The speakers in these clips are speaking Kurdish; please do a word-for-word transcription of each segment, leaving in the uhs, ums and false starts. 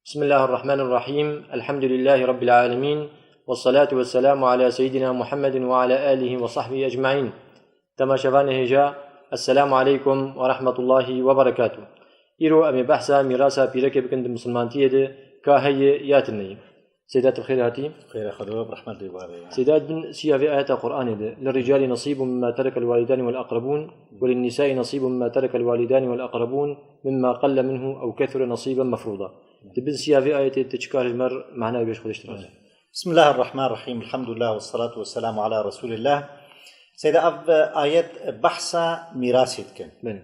بسم الله الرحمن الرحيم. الحمد لله رب العالمين. والصلاة والسلام على سيدنا محمد وعلى آله وصحبه أجمعين. Temaşevanê hêja, Esselamu aleykum ve rahmetullahi ve berekatuh. Îro em ê behsa mîrasa pîrekê bikin di misilmantiyê de, ka heye ya tune ye. Seyda, tu bi xêr hatî. Xêra Xwedê be, bi rehmet dê bare ya. Seyda, di bin siya vê ayeta Qur'anê de, للرجال نصيب مما ترك الوالدان والأقربون وللنساء نصيب مما ترك الوالدان والأقربون مما قل منه أو كثر نصيبا مفروضا. Di bin siya vê ayetê tu çi kar ji me re mana bêj, Xwedê ji te razî. بسم الله الرحمن الرحيم. الحمد لله والصلاة والسلام على رسول الله. Seyda, ev ayet behsa mîrasê dikin. Belê.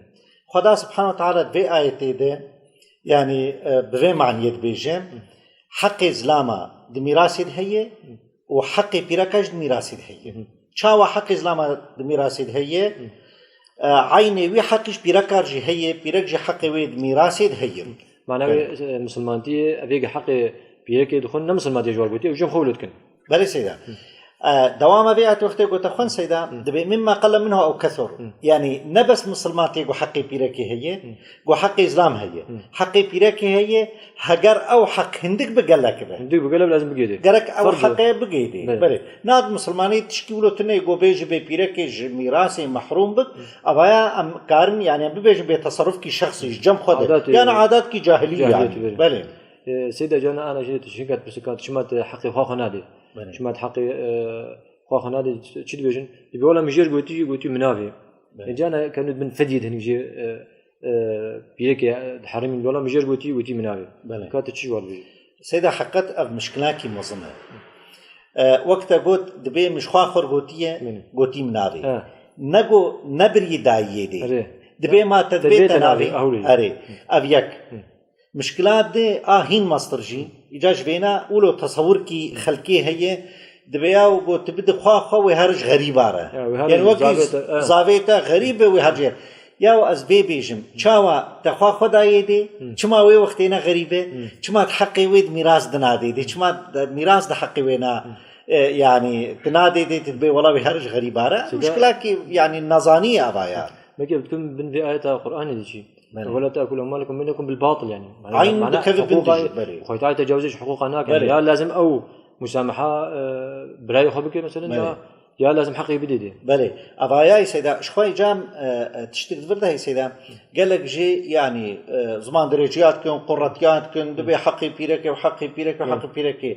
Xweda Subhanahu Teala di vê ayetê de, yanî, e, bi vê maniyê dibêje, heqê zilama di mîrasê de heye û heqê pîreka jî di mîrasê de heye. Hı hı. Çawa heqê zilama di mîrasê de heye, e, eynê wî heq jî pîreka jî heye, pîrek jî heqê wê di mîrasê de heye. Mana wê, Belê. e, misilmantiyê, evê ki heqê pîrekê dixwin, ne misilmantiyê ji war gotiye, ew jin xwe wilo dikin. Belê Seyda. E, dewama vê ayet wextê gote xwend Seyda, dibê مما قل منه أو كثر. Yanî ne bes misilmantiyê ku heqê pîrekê heye, ku heqê zlam heye. Heqê pîrekê heye, heger ew heq hindik bi gelek be. Hindik bi gelek lazim bigêdê. Gerek ew Ferz e. heqê bigêdê. Belê. Belê. Na di misilmanê tişkî wilo tune ku bê ji bê pîrekê ji mîrasê mehrûm bik, avaya em karin, yanî em bibêjin bê tesarrufkî şexsî ji cem xwe de. Adatê Yanî adat ki cahilî Cahiliyetî, yanî. belê. Belê. E, Seyda cana ana jê tu şinka tu pirsika, tu çima tu heqê xwe xwe nadê? Belê. Çima tu heqê, e, xwe xwe nadê, çi dibêjin? Dibê wela min jêr gotî, gotî min navê. Belê. E, cana kevnû bin fediyê de hinik jê, e, e, pîrekê, e, herimîn, wela min jêr gotî, gotî min navê. Belê. Ka tu çi ji wan dibêjî? Seyda, heqet ev mişkilakî mezin e. E, wek te got, dibê min ji xwe xwe gotiye, Belê. gotî min navê. Ha. Nego, ne birî dayiyê dê. Erê. Dibê ma te Te dibê dibê te te navê, navê, ew rê. erê. Ev yek. Mişkila di a hîn mestir jî, îca ji vêna wilo tesewirkî xelkê heye, dibe ya û got, tu bidi xwa xwe wê her ji xerîba re. Ya, wê her Yanî ji wekî zavê te, e. zavê te xerîb be wê her jê. Ya ez vê bêjim, çawa te xwa xwe dayê dê, çima wê wextê ne xerîb e, çima di heqê wê di mîras dinadê dê, çima di mîras di heqê wê na, e, yanî dinadê dê, tu dibê wela wê her ji xerîba re. Seyda Mişkilakî yanî nezanî ye ava ya. Belkî ev dikim bin vê ayeta Qur'anê de çî. Belê. ولا تأكلوا أموالكم بينكم بالباطل, yanî. Aynen, Mana, dikeve bin huquqa, dijî, belê. Xwedê Teala tecawizê ji huquqa nake. Belê. Ya lazim ew musameha, e, birayê xwe bike, mesela, Belê. ya, ya lazim heqê bidê dê. Belê. Avayayî Seyda, ji xwe cam, e, e, tiştik di vir de heye Seyda. Gelek jî, yanî, e, ziman dirêjiya dikin, qurretiya dikin, dibê heqê pîrekê û heqê pîrekê û Hı. heqê pîrekê.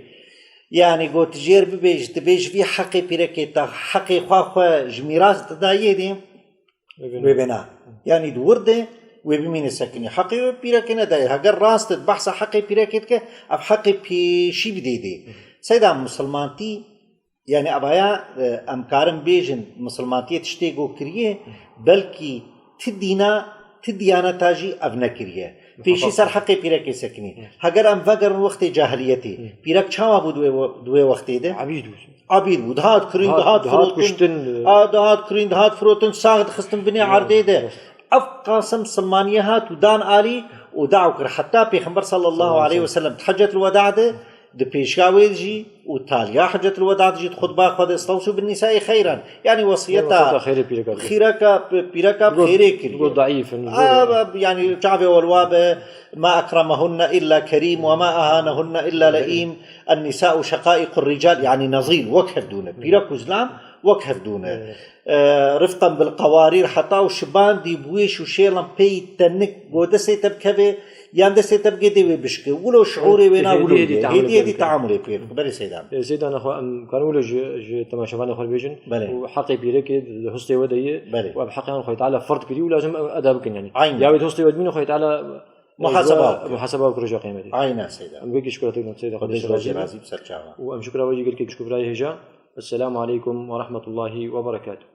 Yanî got jêr bibêj, dibê ji vî heqê pîrekê te heqê xwe xwe ji mîras didayê dê. Wê bêna. Wê bêna. Yanî di wir de wê bimîne sekinî. Heqê wê pîrekê nedayê. Heger rast e, behsa heqê pîrekê dike, ev heqê pêşî bidê dê. Seyda misilmantî, yanî evaya, e, em karin bêjin misilmantiyê tiştê ku kiriye, belkî ti dîna, ti diyaneta jî ev nekiriye. Pêşî ser heqê pîrekê sekinî. Heger em vegerin wextê cahiliyetê, pîrek çawa bû di wê we-, di wê wextê de? Ebîd bû. Ebîd bû, dihat kirîn, Dihat, dihat dihat firotin. kuştin. A, dihat kirîn, dihat firotin, sax dixistin binê Ya, erdê de. evet. Ev qasem silmaniye hat û dan alî û daw kir. Heta Pêxember sallallahu Sallallahu aleyhi ve sellem di Heccetul Weda de, di pêşiya wê jî û taliya Heccetul Weda de jî di xutba xwe de, "Estewsû bin nisai xeyran." Yanî wesiyeta Wesiyeta xeyrê pîreka dike. xîreka, pîreka bi Digot, xêrê kiriye. digot daîf in, A, zor. yanî çavê welwa be, "Ma ekremehunne illa kerîm ve ma ehanehunne illa leîm." النساء شقائق الرجال، yanî nezîr, wek hevdû ne. Pîrek û zilam wek hevdû ne. Evet. E, rifqen bil qewarîr, heta û şibandî bi wê şûşêlan pey tenik, go destê te bikeve, yan destê te bigê dê wê bişke. Wilo şiûrê wê na Hêdiyê wilo dî ye. taamulê Hêdiyê pê dî bike. taamulê pê bike. Belê Seyda. E, Seyda, nexwe em karin wilo ji, ji temaşevanê xwe bêjin. Belê. Û heqê pîrekê di hustê we de ye. Belê. Û ev heqê an Xwedê Teala ferd kiriye û lazim ew eda bikin, yanî. Aynen. Ya wê di hustê we dimîne Xwedê Teala Muhaseba Muhaseba, kir. muhaseba kir roja qiyameti. Aynen Seyda. Em wekî şukura te, Seyda, Xwedê Xwedê razî razî be. be ser çava. Û em şukura we jî gelkê şukura hêja. Esselamu aleykum ve rahmetullahi ve berekatuh.